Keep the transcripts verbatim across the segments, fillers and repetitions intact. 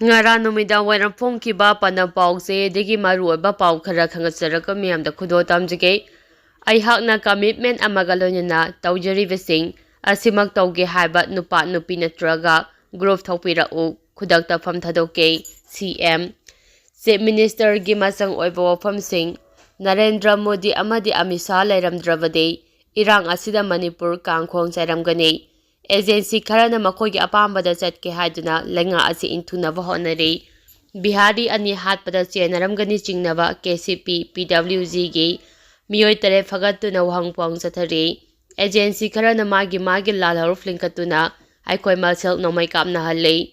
ꯉꯔꯥꯡ ꯅꯨꯃꯤꯗꯥꯡ ꯋꯥꯏꯔꯝ ꯐꯣꯡꯈꯤꯕ ꯄꯥꯟꯗꯝ ꯄꯥꯎ ꯆꯦꯗꯒꯤ ꯃꯔꯨꯑꯣꯏꯕ ꯄꯥꯎ ꯈꯔ ꯈꯪꯍꯟꯖꯔꯛꯄ ꯃꯤꯌꯥꯝꯗ ꯈꯨꯗꯣꯜ ꯇꯝꯖꯒꯦ꯫ ꯑꯩꯍꯥꯛꯅ commitment ꯑꯃꯒ ꯂꯣꯏꯅꯅ ꯇꯧꯖꯔꯤꯕꯁꯤꯡ ꯑꯁꯤꯃꯛ ꯇꯧꯒꯦ ꯍꯥꯏꯕ ꯅꯨꯄꯥ, ꯅꯨꯄꯤ ꯅꯠꯇ꯭ꯔꯒ group ꯊꯣꯛꯄꯤꯔꯛꯎ꯫ ꯈꯨꯗꯛꯇ ꯐꯝ ꯊꯥꯗꯣꯛꯀꯦ꯫ ꯁꯤ ꯑꯦꯝ꯫ Chief Ministerꯒꯤ ꯃꯆꯪ ꯑꯣꯏꯕ ꯋꯥꯐꯝꯁꯤꯡ꯫ ꯅꯔꯦꯟꯗ꯭ꯔ ꯃꯣꯗꯤ ꯑꯃꯗꯤ ꯑꯃꯤꯠ ꯁꯥꯍ ꯂꯩꯔꯝꯗ꯭ꯔꯕꯗꯤ ꯏꯔꯥꯡ ꯑꯁꯤꯗ ꯃꯅꯤꯄꯨꯔ ꯀꯥꯡꯈꯣꯡ ꯆꯥꯏꯔꯝꯒꯅꯤ꯫ Agency ꯈꯔꯅ ꯃꯈꯣꯏꯒꯤ ꯑꯄꯥꯝꯕꯗ ꯆꯠꯀꯦ ꯍꯥꯏꯗꯨꯅ ꯂꯩꯉꯥꯛ ꯑꯁꯤ ꯏꯟꯊꯨꯅꯕ ꯍꯣꯠꯅꯔꯤ꯫ ꯕꯤꯍꯥꯔꯤ ꯑꯅꯤ ꯍꯥꯠꯄꯗ ꯆꯦꯟꯅꯔꯝꯒꯅꯤ ꯆꯤꯡꯅꯕ ꯀꯦ ꯁꯤ ꯄꯤ, ꯄꯤ ꯗꯕ꯭ꯂꯤꯎ ꯖꯤꯒꯤ ꯃꯤꯑꯣꯏ ꯇꯔꯦꯠ ꯐꯒꯠꯇꯨꯅ ꯋꯥꯍꯪ ꯄꯥꯎ ꯆꯠꯊꯔꯤ꯫ Agency ꯈꯔꯅ ꯃꯥꯒꯤ ꯃꯥꯒꯤ ꯂꯥꯜꯍꯧꯂꯨꯞ ꯂꯤꯡꯈꯠꯇꯨꯅ ꯑꯩꯈꯣꯏ ꯃꯁꯦꯜ ꯅꯣꯡꯃꯩ ꯀꯥꯞꯅꯍꯜꯂꯤ꯫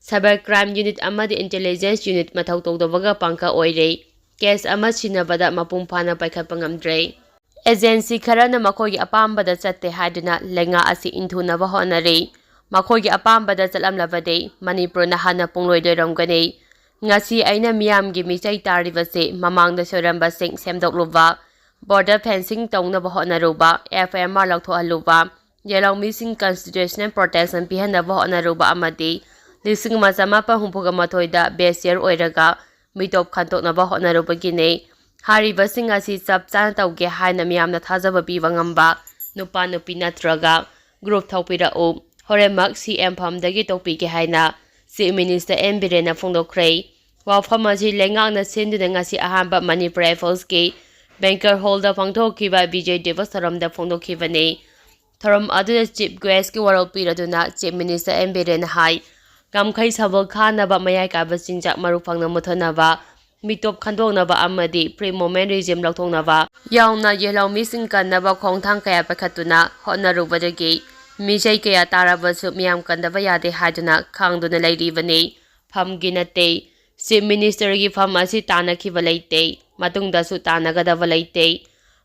Cyber Crime Unit ꯑꯃꯗꯤ Intelligence Unit ꯃꯊꯧ ꯇꯧꯗꯕꯒ ꯄꯥꯡꯀꯛ ꯑꯣꯏꯔꯦ꯫ Case ꯑꯃ ꯁꯤꯟꯅꯕꯗ ꯃꯄꯨꯡ ꯐꯥꯅ ꯄꯥꯏꯈꯠꯄ ꯉꯝꯗ꯭ꯔꯦ꯫ Agency ꯈꯔꯅ ꯃꯈꯣꯏꯒꯤ ꯑꯄꯥꯝꯕꯗ ꯆꯠꯇꯦ ꯍꯥꯏꯗꯨꯅ ꯂꯩꯉꯥꯛ ꯑꯁꯤ ꯏꯟꯊꯨꯅꯕ ꯍꯣꯠꯅꯔꯤ꯫ ꯃꯈꯣꯏꯒꯤ ꯑꯄꯥꯝꯕꯗ ꯆꯠꯂꯝꯂꯕꯗꯤ ꯃꯅꯤꯄꯨꯔꯅ ꯍꯥꯟꯅ ꯄꯨꯡꯂꯣꯏ ꯂꯣꯏꯔꯝꯒꯅꯤ꯫ ꯉꯁꯤ ꯑꯩꯅ ꯃꯤꯌꯥꯝꯒꯤ ꯃꯤꯆꯩ ꯇꯥꯔꯤꯕꯁꯤ ꯃꯃꯥꯡꯗ ꯁꯣꯏꯔꯝꯕꯁꯤꯡ ꯁꯦꯝꯗꯣꯛꯂꯨꯕ, border fencing ꯇꯧꯅꯕ ꯍꯣꯠꯅꯔꯨꯕ, F I R ꯂꯧꯊꯣꯛꯍꯜꯂꯨꯕ, ꯌꯦꯜꯍꯧꯃꯤꯁꯤꯡ constitutional protection ꯄꯤꯍꯟꯅꯕ ꯍꯣꯠꯅꯔꯨꯕ ꯑꯃꯗꯤ ꯂꯤꯁꯤꯡ ꯑꯃ ꯆꯃꯥꯄꯟ ꯍꯨꯝꯐꯨꯒ ꯃꯥꯊꯣꯏꯗ base year ꯑꯣꯏꯔꯒ ꯃꯤꯇꯣꯞ ꯈꯟꯗꯣꯛꯅꯕ ꯍꯣꯠꯅꯔꯨꯕꯒꯤꯅꯤ꯫ ꯍꯥꯏꯔꯤꯕꯁꯤꯡ ꯑꯁꯤ ꯆꯞ ꯆꯥꯅ ꯇꯧꯒꯦ ꯍꯥꯏꯅ ꯃꯤꯌꯥꯝꯅ ꯊꯥꯖꯕ ꯄꯤꯕ ꯉꯝꯕ ꯅꯨꯄꯥ, ꯅꯨꯄꯤ ꯅꯠꯇ꯭ꯔꯒ group ꯊꯣꯛꯄꯤꯔꯛꯎ꯫ ꯍꯣꯔꯦꯟꯃꯛ C M ꯐꯝꯗꯒꯤ ꯇꯣꯛꯄꯤꯒꯦ ꯍꯥꯏꯅ Chief Minister ꯑꯦꯟ ꯕꯤꯔꯦꯟꯅ ꯐꯣꯡꯗꯣꯛꯈ꯭ꯔꯦ꯫ ꯋꯥꯐꯝ ꯑꯁꯤ ꯂꯩꯉꯥꯛꯅ ꯁꯤꯟꯗꯨꯅ ꯉꯁꯤ ꯑꯍꯥꯟꯕ Manipur Riflesꯀꯤ Banker Hallꯗ ꯄꯥꯡꯊꯣꯛꯈꯤꯕ ꯕꯤꯖꯣꯏ ꯗꯤꯕꯁ ꯊꯧꯔꯝꯗ ꯐꯣꯡꯗꯣꯛꯈꯤꯕꯅꯤ꯫ ꯊꯧꯔꯝ ꯑꯗꯨꯗ Chief Guestꯀꯤ ꯋꯥꯔꯣꯜ ꯄꯤꯔꯗꯨꯅ Chief Minister ꯑꯦꯟ ꯕꯤꯔꯦꯟꯅ ꯍꯥꯏ, ꯉꯝꯈꯩ ꯁꯥꯕꯜ ꯈꯥꯅꯕ, ꯃꯌꯥꯏ ꯀꯥꯏꯕ ꯆꯤꯟꯖꯥꯛ ꯃꯔꯨ ꯐꯪꯅ ꯃꯨꯠꯊꯠꯅꯕ, ꯃꯤꯇꯣꯞ ꯈꯟꯗꯣꯛꯅꯕ ꯑꯃꯗꯤ Free Movement Regime ꯂꯧꯊꯣꯛꯅꯕ ꯌꯥꯎꯅ ꯌꯦꯜꯍꯧꯃꯤꯁꯤꯡ ꯀꯟꯅꯕ ꯈꯣꯡꯊꯥꯡ ꯀꯌꯥ ꯄꯥꯏꯈꯠꯇꯨꯅ ꯍꯣꯠꯅꯔꯨꯕꯗꯒꯤ ꯃꯤꯆꯩ ꯀꯌꯥ ꯇꯥꯔꯕꯁꯨ ꯃꯤꯌꯥꯝ ꯀꯟꯗꯕ ꯌꯥꯗꯦ ꯍꯥꯏꯗꯨꯅ ꯈꯥꯡꯗꯨꯅ ꯂꯩꯔꯤꯕꯅꯤ꯫ ꯐꯝꯒꯤ ꯅꯠꯇꯦ꯫ Chief Ministerꯒꯤ ꯐꯝ ꯑꯁꯤ ꯇꯥꯟꯅꯈꯤꯕ ꯂꯩꯇꯦ, ꯃꯇꯨꯡꯗꯁꯨ ꯇꯥꯟꯅꯒꯗꯕ ꯂꯩꯇꯦ꯫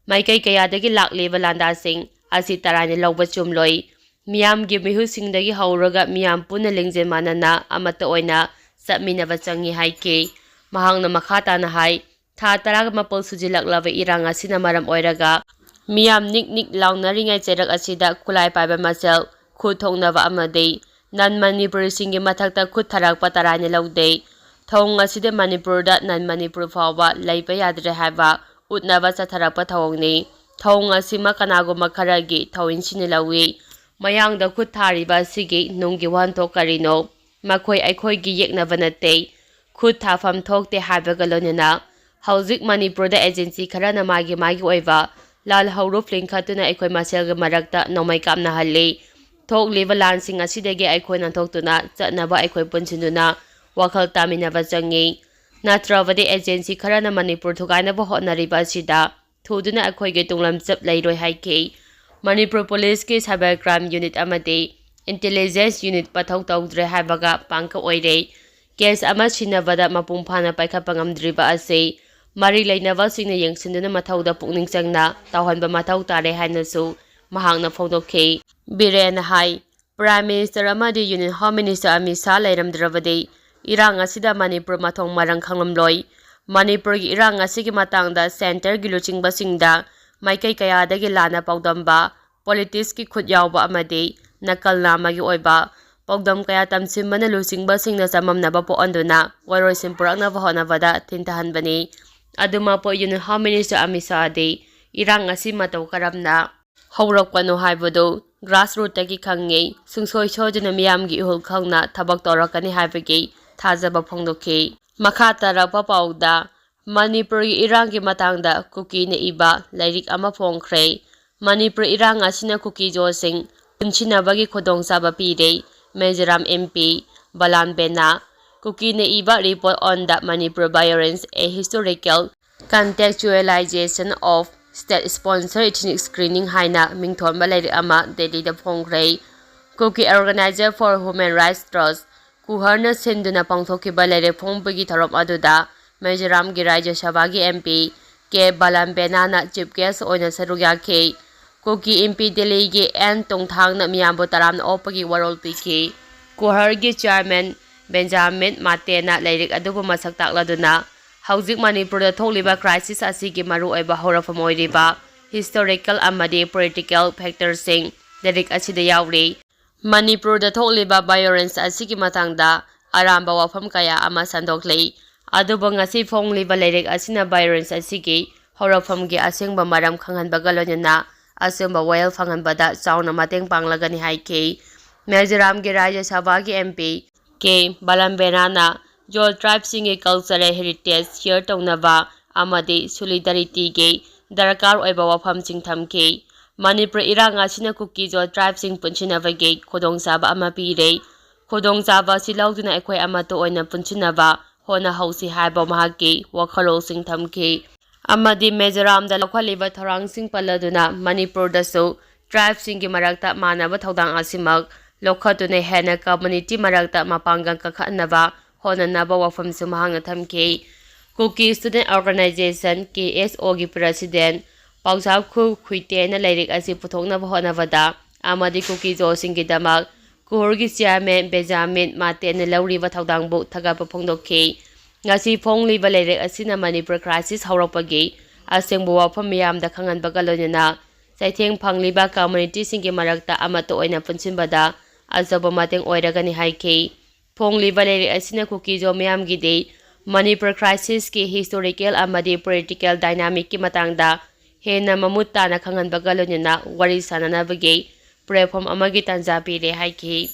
ꯃꯥꯏꯀꯩ ꯀꯌꯥꯗꯒꯤ ꯂꯥꯛꯂꯤꯕ ꯂꯥꯟꯗꯥꯁꯤꯡ ꯑꯁꯤ ꯇꯔꯥꯏꯅ ꯂꯧꯕ ꯆꯨꯝꯂꯣꯏ꯫ ꯃꯤꯌꯥꯝꯒꯤ ꯃꯤꯍꯨꯠꯁꯤꯡꯗꯒꯤ ꯍꯧꯔꯒ ꯃꯤꯌꯥꯝ ꯄꯨꯟꯅ ꯂꯤꯡꯖꯦꯜ ꯃꯥꯟꯅꯅ ꯑꯃꯠꯇ ꯑꯣꯏꯅ ꯆꯠꯃꯤꯟꯅꯕ ꯆꯪꯏ ꯍꯥꯏꯈꯤ꯫ ꯃꯍꯥꯛꯅ ꯃꯈꯥ ꯇꯥꯅ ꯍꯥꯏ, ꯊꯥ ꯇꯔꯥꯃꯥꯄꯜ ꯁꯨꯖꯤꯜꯂꯛꯂꯕ ꯏꯔꯥꯡ ꯑꯁꯤꯅ ꯃꯔꯝ ꯑꯣꯏꯔꯒ ꯃꯤꯌꯥꯝ ꯅꯤꯛ ꯅꯤꯛ ꯂꯥꯎꯅꯔꯤꯉꯩ ꯆꯩꯔꯛ ꯑꯁꯤꯗ ꯈꯨꯠꯂꯥꯏ ꯄꯥꯏꯕ ꯃꯁꯦꯜ ꯈꯨꯠ ꯊꯣꯛꯅꯕ ꯑꯃꯗꯤ ꯅꯟ ꯃꯅꯤꯄꯨꯔꯤꯁꯤꯡꯒꯤ ꯃꯊꯛꯇ ꯈꯨꯠ ꯊꯥꯔꯛꯄ ꯇꯔꯥꯏꯅ ꯂꯧꯗꯦ꯫ ꯊꯧꯑꯣꯡ ꯑꯁꯤꯗ ꯃꯅꯤꯄꯨꯔꯗ ꯅꯟ ꯃꯅꯤꯄꯨꯔ ꯐꯥꯎꯕ ꯂꯩꯕ ꯌꯥꯗ꯭ꯔꯦ ꯍꯥꯏꯕ ꯎꯠꯅꯕ ꯆꯠꯊꯔꯛꯄ ꯊꯧꯑꯣꯡꯅꯤ꯫ ꯊꯧꯑꯣꯡ ꯑꯁꯤꯃꯛ ꯀꯅꯥꯒꯨꯝꯕ ꯈꯔꯒꯤ ꯊꯧꯑꯣꯏꯟꯁꯤꯅ ꯂꯧꯏ꯫ ꯃꯌꯥꯡꯗ ꯈꯨꯠ ꯊꯥꯔꯤꯕ ꯑꯁꯤꯒꯤ ꯅꯨꯡꯒꯤ ꯋꯥꯍꯟꯊꯣꯛ ꯀꯔꯤꯅꯣ? ꯃꯈꯣꯏ ꯑꯩꯈꯣꯏꯒꯤ ꯌꯦꯛꯅꯕ ꯅꯠꯇꯦ꯫ ꯈꯨꯠ ꯊꯥꯐꯝ ꯊꯣꯛꯇꯦ ꯍꯥꯏꯕꯒ ꯂꯣꯏꯅꯅ ꯍꯧꯖꯤꯛ ꯃꯅꯤꯄꯨꯔꯗ ꯑꯦꯖꯦꯟꯁꯤ ꯈꯔꯅ ꯃꯥꯒꯤ ꯃꯥꯒꯤ ꯑꯣꯏꯕ ꯂꯥꯜ ꯍꯧꯔꯨꯞ ꯂꯤꯡꯈꯠꯇꯨꯅ ꯑꯩꯈꯣꯏ ꯃꯁꯦꯜꯒꯤ ꯃꯔꯛꯇ ꯅꯣꯡꯃꯩ ꯀꯥꯞꯅꯍꯜꯂꯤ꯫ ꯊꯣꯛꯂꯤꯕ ꯂꯥꯟꯁꯤꯡ ꯑꯁꯤꯗꯒꯤ ꯑꯩꯈꯣꯏ ꯅꯥꯟꯊꯣꯛꯇꯨꯅ ꯆꯠꯅꯕ ꯑꯩꯈꯣꯏ ꯄꯨꯟꯁꯤꯟꯗꯨꯅ ꯋꯥꯈꯜ ꯇꯥꯃꯤꯟꯅꯕ ꯆꯪꯏ꯫ ꯅꯠꯇ꯭ꯔꯕꯗꯤ ꯑꯦꯖꯦꯟꯁꯤ ꯈꯔꯅ ꯃꯅꯤꯄꯨꯔ ꯊꯨꯒꯥꯏꯅꯕ ꯍꯣꯠꯅꯔꯤꯕ ꯑꯁꯤꯗ ꯊꯨꯗꯨꯅ ꯑꯩꯈꯣꯏꯒꯤ ꯇꯨꯡꯂꯝꯆꯠ ꯂꯩꯔꯣꯏ ꯍꯥꯏꯈꯤ꯫ ꯃꯅꯤꯄꯨꯔ ꯄꯨꯂꯤꯁꯀꯤ cyber crime unit ꯑꯃꯗꯤ intelligence unit ꯃꯊꯧ ꯇꯧꯗ꯭ꯔꯦ ꯍꯥꯏꯕꯒ ꯄꯥꯡꯀ ꯑꯣꯏꯔꯦ꯫ ꯀꯦꯁ ꯑꯃ ꯁꯤꯟꯅꯕꯗ ꯃꯄꯨꯡ ꯐꯥꯅ ꯄꯥꯏꯈꯠꯄ ꯉꯝꯗ꯭ꯔꯤꯕ ꯑꯁꯤ ꯃꯔꯤ ꯂꯩꯅꯕꯁꯤꯡꯅ ꯌꯦꯡꯁꯤꯟꯗꯨꯅ ꯃꯊꯧꯗ ꯄꯨꯛꯅꯤꯡ ꯆꯪꯅ ꯇꯧꯍꯟꯕ ꯃꯊꯧ ꯇꯥꯔꯦ ꯍꯥꯏꯅꯁꯨ ꯃꯍꯥꯛꯅ ꯐꯣꯡꯗꯣꯛꯈꯤ꯫ ꯕꯤꯔꯦꯟꯅ ꯍꯥꯏ, Prime Minister ꯑꯃꯗꯤ Union Home Minister Amit Shah ꯂꯩꯔꯝꯗ꯭ꯔꯕꯗꯤ ꯏꯔꯥꯡ ꯑꯁꯤꯗ ꯃꯅꯤꯄꯨꯔ ꯃꯊꯣꯡ ꯃꯔꯪ ꯈꯪꯂꯝꯂꯣꯏ꯫ ꯃꯅꯤꯄꯨꯔꯒꯤ ꯏꯔꯥꯡ ꯑꯁꯤꯒꯤ ꯃꯇꯥꯡꯗ centreꯒꯤ ꯂꯨꯆꯤꯡꯕꯁꯤꯡꯗ ꯃꯥꯏꯀꯩ ꯀꯌꯥꯗꯒꯤ ꯂꯥꯟꯅ ꯄꯥꯎꯗꯝꯕ, politicsꯀꯤ ꯈꯨꯠ ꯌꯥꯎꯕ ꯑꯃꯗꯤ ꯅꯀꯜ ꯅꯥꯝꯃꯒꯤ ꯑꯣꯏꯕ ꯄꯥꯎꯗꯝ ꯀꯌꯥ ꯇꯝꯁꯤꯟꯕꯅ ꯂꯨꯆꯤꯡꯕꯁꯤꯡꯅ ꯆꯃꯝꯅꯕ ꯄꯣꯛꯍꯟꯗꯨꯅ ꯋꯥꯔꯣꯏꯁꯤꯟ ꯄꯨꯔꯛꯅꯕ ꯍꯣꯠꯅꯕꯗ ꯊꯤꯟꯊꯍꯟꯕꯅꯤ꯫ ꯑꯗꯨꯃꯛꯄꯨ Union Home Minister ꯑꯃꯤꯠ ꯁꯥꯍꯗꯤ ꯏꯔꯥꯡ ꯑꯁꯤ ꯃꯇꯧ ꯀꯔꯝꯅ ꯍꯧꯔꯛꯄꯅꯣ ꯍꯥꯏꯕꯗꯨ grassrootꯇꯒꯤ ꯈꯪꯉꯤ꯫ ꯁꯨꯡꯁꯣꯏ ꯁꯣꯏꯗꯅ ꯃꯤꯌꯥꯝꯒꯤ ꯏꯍꯨꯜ ꯈꯪꯅ ꯊꯕꯛ ꯇꯧꯔꯛꯀꯅꯤ ꯍꯥꯏꯕꯒꯤ ꯊꯥꯖꯕ ꯐꯣꯡꯗꯣꯛꯈꯤ꯫ ꯃꯈꯥ ꯇꯥꯔꯛꯄ ꯄꯥꯎꯗ, ꯃꯅꯤꯄꯨꯔꯒꯤ ꯏꯔꯥꯡꯒꯤ ꯃꯇꯥꯡꯗ ꯀꯨꯀꯤꯅ ꯏꯕ ꯂꯥꯏꯔꯤꯛ ꯑꯃ ꯐꯣꯡꯈ꯭ꯔꯦ꯫ ꯃꯅꯤꯄꯨꯔ ꯏꯔꯥꯡ ꯑꯁꯤꯅ ꯀꯨꯀꯤ ꯖꯣꯁꯤꯡ ꯄꯨꯟꯁꯤꯟꯅꯕꯒꯤ ꯈꯨꯗꯣꯡꯆꯥꯕ ꯄꯤꯔꯦ꯫ ꯃꯤꯖꯣꯔꯥꯝ MP ꯕꯂꯥꯟ ꯕꯦꯅꯥ꯫ ꯀꯨꯀꯤꯅ ꯏꯕ Report on the Manipur Violence, A Historical Contextualization of State Sponsored Ethnic Cleansing ꯍꯥꯏꯅ ꯃꯤꯡꯊꯣꯟꯕ ꯂꯥꯏꯔꯤꯛ ꯑꯃ ꯗꯦꯜꯂꯤꯗ ꯐꯣꯡꯈ꯭ꯔꯦ꯫ Kuki Organizer for Human Rights Trust, ꯀꯨꯍꯔꯅ ꯁꯤꯟꯗꯨꯅ ꯄꯥꯡꯊꯣꯛꯈꯤꯕ ꯂꯥꯏꯔꯤꯛ ꯐꯣꯡꯕꯒꯤ ꯊꯧꯔꯝ ꯑꯗꯨꯗ ꯃꯤꯖꯣꯔꯥꯝꯒꯤ ꯔꯥꯖ꯭ꯌ ꯁꯚꯥꯒꯤ MP ꯀꯦ ꯕꯂꯥꯟ ꯕꯦꯅꯥꯅ chief guest ꯑꯣꯏꯅ ꯁꯔꯨꯛ ꯌꯥꯈꯤ꯫ ꯀꯨꯀꯤ MP ꯗꯦꯜꯂꯤꯒꯤ ꯑꯦꯟ ꯇꯣꯡꯊꯥꯡꯅ ꯃꯤꯌꯥꯝꯕꯨ ꯇꯔꯥꯝꯅ ꯑꯣꯛꯄꯒꯤ ꯋꯥꯔꯣꯜ ꯄꯤꯈꯤ꯫ ꯀꯨꯍꯔꯒꯤ chairman ꯕꯦꯟꯖꯥꯃꯤꯟ ꯃꯥꯇꯦꯅ ꯂꯥꯏꯔꯤꯛ ꯑꯗꯨꯕꯨ ꯃꯁꯛ ꯇꯥꯛꯂꯗꯨꯅ ꯍꯧꯖꯤꯛ ꯃꯅꯤꯄꯨꯔꯗ ꯊꯣꯛꯂꯤꯕ crisis ꯑꯁꯤꯒꯤ ꯃꯔꯨꯑꯣꯏꯕ ꯍꯧꯔꯛꯐꯝ ꯑꯣꯏꯔꯤꯕ historical ꯑꯃꯗꯤ political factorꯁꯤꯡ ꯂꯥꯏꯔꯤꯛ ꯑꯁꯤꯗ ꯌꯥꯎꯔꯤ꯫ ꯃꯅꯤꯄꯨꯔꯗ ꯊꯣꯛꯂꯤꯕ violence ꯑꯁꯤꯒꯤ ꯃꯇꯥꯡꯗ ꯑꯔꯥꯟꯕ ꯋꯥꯐꯝ ꯀꯌꯥ ꯑꯃ ꯁꯟꯗꯣꯛꯂꯤ꯫ ꯑꯗꯨꯕꯨ ꯉꯁꯤ ꯐꯣꯡꯂꯤꯕ ꯂꯥꯏꯔꯤꯛ ꯑꯁꯤꯅ violence ꯑꯁꯤꯒꯤ ꯍꯧꯔꯛꯐꯝꯒꯤ ꯑꯁꯦꯡꯕ ꯃꯔꯝ ꯈꯪꯍꯟꯕꯒ ꯂꯣꯏꯅꯅ ꯑꯆꯨꯝꯕ ꯋꯥꯌꯦꯜ ꯐꯪꯍꯟꯕꯗ ꯆꯥꯎꯅ ꯃꯇꯦꯡ ꯄꯥꯡꯂꯒꯅꯤ ꯍꯥꯏꯈꯤ꯫ ꯃꯤꯖꯣꯔꯥꯝꯒꯤ ꯔꯥꯖ꯭ꯌ ꯁꯚꯥꯒꯤ M P ꯀꯦ ꯕꯥꯂꯥꯝꯕꯦꯅꯥꯅ ꯖꯣ ꯇ꯭ꯔꯥꯏꯕꯁꯤꯡꯒꯤ cultural heritage share ꯇꯧꯅꯕ ꯑꯃꯗꯤ solidarityꯒꯤ ꯗꯔꯀꯥꯔ ꯑꯣꯏꯕ ꯋꯥꯐꯝꯁꯤꯡ ꯊꯝꯈꯤ꯫ ꯃꯅꯤꯄꯨꯔ ꯏꯔꯥꯡ ꯑꯁꯤꯅ ꯀꯨꯀꯤ ꯖꯣ ꯇ꯭ꯔꯥꯏꯕꯁꯤꯡ ꯄꯨꯟꯁꯤꯟꯅꯕꯒꯤ ꯈꯨꯗꯣꯡꯆꯥꯕ ꯑꯃ ꯄꯤꯔꯦ꯫ ꯈꯨꯗꯣꯡꯆꯥꯕ ꯑꯁꯤ ꯂꯧꯗꯨꯅ ꯑꯩꯈꯣꯏ ꯑꯃꯠꯇ ꯑꯣꯏꯅ ꯄꯨꯟꯁꯤꯟꯅꯕ ꯍꯣꯠꯅꯍꯧꯁꯤ ꯍꯥꯏꯕ ꯃꯍꯥꯛꯀꯤ ꯋꯥꯈꯜꯂꯣꯟꯁꯤꯡ ꯊꯝꯈꯤ꯫ ꯑꯃꯗꯤ ꯃꯤꯖꯣꯔꯥꯝꯗ ꯂꯧꯈꯠꯂꯤꯕ ꯊꯧꯔꯥꯡꯁꯤꯡ ꯄꯜꯂꯗꯨꯅ ꯃꯅꯤꯄꯨꯔꯗꯁꯨ ꯇ꯭ꯔꯥꯏꯕꯁꯤꯡꯒꯤ ꯃꯔꯛꯇ ꯃꯥꯟꯅꯕ ꯊꯧꯗꯥꯡ ꯑꯁꯤꯃꯛ ꯂꯧꯈꯠꯇꯨꯅ ꯍꯦꯟꯅ community ꯃꯔꯛꯇ ꯃꯄꯥꯡꯒꯜ ꯀꯟꯈꯠꯅꯕ ꯍꯣꯠꯅꯅꯕ ꯋꯥꯐꯝꯁꯨ ꯃꯍꯥꯛꯅ ꯊꯝꯈꯤ꯫ Kuki Student Organisation, K S Oꯒꯤ president ꯄꯥꯎꯖꯥꯈꯨ ꯈꯨꯏꯇꯦꯅ ꯂꯥꯏꯔꯤꯛ ꯑꯁꯤ ꯄꯨꯊꯣꯛꯅꯕ ꯍꯣꯠꯅꯕꯗ ꯑꯃꯗꯤ ꯀꯨꯀꯤ ꯖꯣꯁꯤꯡꯒꯤꯗꯃꯛ ꯀꯨꯍꯨꯔꯒꯤ chairman ꯕꯦꯟꯖꯥꯃꯤꯟ ꯃꯥꯇꯦꯟꯅ ꯂꯧꯔꯤꯕ ꯊꯧꯗꯥꯡꯕꯨ ꯊꯥꯒꯠꯄ ꯐꯣꯡꯗꯣꯛꯈꯤ꯫ ꯉꯁꯤ ꯐꯣꯡꯂꯤꯕ ꯂꯥꯏꯔꯤꯛ ꯑꯁꯤꯅ ꯃꯅꯤꯄꯨꯔ crisis ꯍꯧꯔꯛꯄꯒꯤ ꯑꯁꯦꯡꯕ ꯋꯥꯐꯝ ꯃꯤꯌꯥꯝꯗ ꯈꯪꯍꯟꯕꯒ ꯂꯣꯏꯅꯅ ꯆꯩꯊꯦꯡ ꯐꯪꯂꯤꯕ communityꯁꯤꯡꯒꯤ ꯃꯔꯛꯇ ꯑꯃꯠꯇ ꯑꯣꯏꯅ ꯄꯨꯟꯁꯤꯟꯕꯗ ꯑꯆꯧꯕ ꯃꯇꯦꯡ ꯑꯣꯏꯔꯒꯅꯤ ꯍꯥꯏꯈꯤ꯫ ꯐꯣꯡꯂꯤꯕ ꯂꯥꯏꯔꯤꯛ ꯑꯁꯤꯅ ꯀꯨꯀꯤ ꯖꯣ ꯃꯤꯌꯥꯝꯒꯤꯗꯤ ꯃꯅꯤꯄꯨꯔ crisisꯀꯤ historical ꯑꯃꯗꯤ political dynamicꯀꯤ ꯃꯇꯥꯡꯗ ꯍꯦꯟꯅ ꯃꯃꯨꯠ ꯇꯥꯅ ꯈꯪꯍꯟꯕꯒ ꯂꯣꯏꯅꯅ ꯋꯥꯔꯤ ꯁꯥꯅꯅꯕꯒꯤ platform ꯑꯃꯒꯤ ꯇꯥꯟꯖꯥ ꯄꯤꯔꯦ ꯍꯥꯏꯈꯤ꯫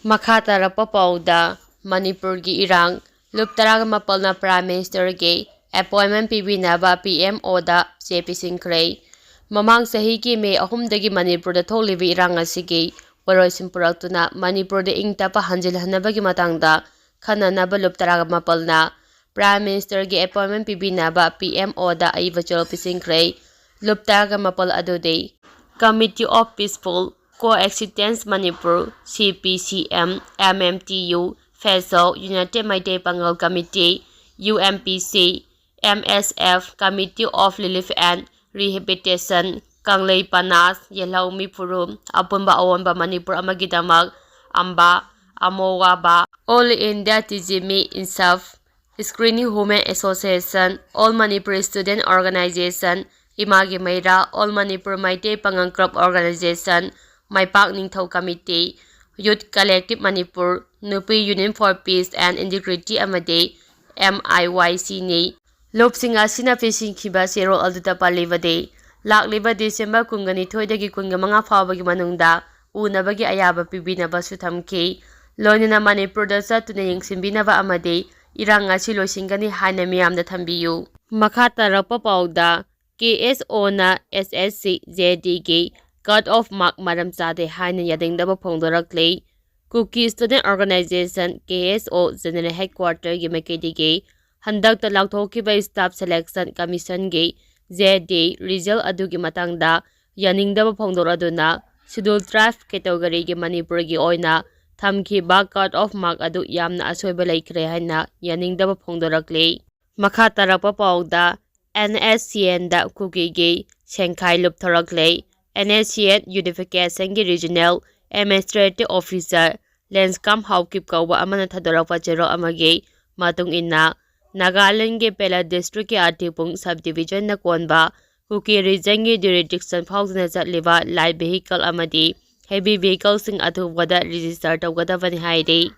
ꯃꯈꯥ ꯇꯥꯔꯛꯄ ꯄꯥꯎꯗ, ꯃꯅꯤꯄꯨꯔꯒꯤ ꯏꯔꯥꯡ, ꯂꯨꯞ ꯇꯔꯥꯒ ꯃꯥꯄꯜꯅ Prime Ministerꯒꯤ appointment ꯄꯤꯕꯤꯅꯕ P M Oꯗ ꯆꯦ ꯄꯤꯁꯤꯟꯈ꯭ꯔꯦ꯫ ꯃꯃꯥꯡ ꯆꯍꯤꯒꯤ ꯃꯦ ꯑꯍꯨꯝꯗꯒꯤ ꯃꯅꯤꯄꯨꯔꯗ ꯊꯣꯛꯂꯤꯕ ꯏꯔꯥꯡ ꯑꯁꯤꯒꯤ ꯋꯥꯔꯣꯏꯁꯤꯟ ꯄꯨꯔꯛꯇꯨꯅ ꯃꯅꯤꯄꯨꯔꯗ ꯏꯪ ꯇꯞꯄ ꯍꯟꯖꯤꯜꯍꯟꯅꯕꯒꯤ ꯃꯇꯥꯡꯗ ꯈꯟꯅꯅꯕ ꯂꯨꯞ ꯇꯔꯥꯒ ꯃꯥꯄꯜꯅ Prime Ministerꯒꯤ appointment ꯄꯤꯕꯤꯅꯕ P M Oꯗ ꯑꯏꯕ ꯆꯦꯔꯣꯜ ꯄꯤꯁꯤꯟꯈ꯭ꯔꯦ꯫ ꯂꯨꯞ ꯇꯔꯥꯒ ꯃꯥꯄꯜ ꯑꯗꯨꯗꯤ Committee of Peaceful Coexistence Manipur, C P C M, M M T U, FASO, United Meitei Pangal Committee, U M P C, M S F, Committee of Relief and Rehabilitation, ꯀꯪꯂꯩ ꯄꯅꯥꯁ, ꯌꯦꯜꯍꯧꯃꯤ ꯐꯨꯔꯨꯞ, ꯑꯄꯨꯟꯕ ꯑꯑꯣꯟꯕ ꯃꯅꯤꯄꯨꯔ ꯑꯃꯒꯤꯗꯃꯛ, ꯑꯝꯕꯥ, ꯑꯃꯣꯋꯥꯕꯥ, All India Tizimi Insaf, Screening Women Association, All Manipur Student Organization, ꯏꯃꯥꯒꯤ ꯃꯩꯔꯥ, All Manipur Meitei Pangal Club Organization, ꯃꯥꯏꯄꯥꯛ ꯅꯤꯡꯊꯧ Committee, Youth Collective Manipur, Nupi Union for Peace and Integrity ꯑꯃꯗꯤ M I Y C ꯅꯤ꯫ ꯂꯨꯞꯁꯤꯡ ꯑꯁꯤꯅ ꯄꯤꯁꯤꯟꯈꯤꯕ ꯆꯦꯔꯣꯜ ꯑꯗꯨꯗ ꯄꯜꯂꯤꯕꯗꯤ, ꯂꯥꯛꯂꯤꯕ December ꯀꯨꯟꯒ ꯅꯤꯊꯣꯏꯗꯒꯤ ꯀꯨꯟꯒ ꯃꯉꯥ ꯐꯥꯎꯕꯒꯤ ꯃꯅꯨꯡꯗ ꯎꯅꯕꯒꯤ ꯑꯌꯥꯕ ꯄꯤꯕꯤꯅꯕꯁꯨ ꯊꯝꯈꯤ꯫ ꯂꯣꯏꯅꯅ ꯃꯅꯤꯄꯨꯔꯗ ꯆꯠꯇꯨꯅ ꯌꯦꯡꯁꯤꯟꯕꯤꯅꯕ ꯑꯃꯗꯤ ꯏꯔꯥꯡ ꯑꯁꯤ ꯂꯣꯏꯁꯤꯟꯒꯅꯤ ꯍꯥꯏꯅ ꯃꯤꯌꯥꯝꯗ ꯊꯝꯕꯤꯌꯨ꯫ ꯃꯈꯥ ꯇꯥꯔꯛꯄ ꯄꯥꯎꯗ, K S O ꯅ S S C J D ꯒꯤ cut off mark ꯃꯔꯝ ꯆꯥꯗꯦ ꯍꯥꯏꯅ ꯌꯥꯅꯤꯡꯗꯕ ꯐꯣꯡꯗꯣꯔꯛꯂꯤ꯫ Kuki Student Organization, K S O, General Headquarter ꯒꯤ ꯃꯥꯏꯀꯩꯗꯒꯤ ꯍꯟꯗꯛꯇ ꯂꯥꯎꯊꯣꯛꯈꯤꯕ Staff Selection Commission ꯒꯤ J D result ꯑꯗꯨꯒꯤ ꯃꯇꯥꯡꯗ ꯌꯥꯅꯤꯡꯗꯕ ꯐꯣꯡꯗꯣꯔꯛꯗꯨꯅ, Scheduled Tribe category ꯒꯤ ꯃꯅꯤꯄꯨꯔꯒꯤ ꯑꯣꯏꯅ ꯊꯝꯈꯤꯕ cut off mark ꯑꯗꯨ ꯌꯥꯝꯅ ꯑꯁꯣꯏꯕ ꯂꯩꯈ꯭ꯔꯦ ꯍꯥꯏꯅ ꯌꯥꯅꯤꯡꯗꯕ ꯐꯣꯡꯗꯣꯔꯛꯂꯤ꯫ ꯃꯈꯥ ꯇꯥꯔꯛꯄ ꯄꯥꯎꯗ, N S C N ꯗ ꯀꯨꯀꯤꯒꯤ ꯁꯦꯡꯈꯥꯏ ꯂꯨꯞꯊꯣꯔꯛꯂꯦ꯫ N S C N Unification ꯒꯤ Regional Administrative Officer ꯂꯦꯟꯁꯀꯥꯝ ꯍꯥꯎꯀꯤꯞ ꯀꯧꯕ ꯑꯃꯅ ꯊꯥꯗꯣꯔꯛꯄ ꯆꯦꯔꯣꯜ ꯑꯃꯒꯤ ꯃꯇꯨꯡ ꯏꯟꯅ, ꯅꯥꯒꯥꯂꯦꯟꯒꯤ ꯄꯦꯂꯥ district ꯀꯤ ꯑꯇꯤꯄꯨꯡ subdivision ꯅ ꯀꯣꯟꯕ ꯀꯨꯀꯤ region ꯒꯤ jurisdiction ꯐꯥꯎꯗꯨꯅ ꯆꯠꯂꯤꯕ light vehicle ꯑꯃꯗꯤ heavy vehicle ꯁꯤꯡ ꯑꯊꯨꯕꯗ register ꯇꯧꯒꯗꯕꯅꯤ ꯍꯥꯏꯔꯤ꯫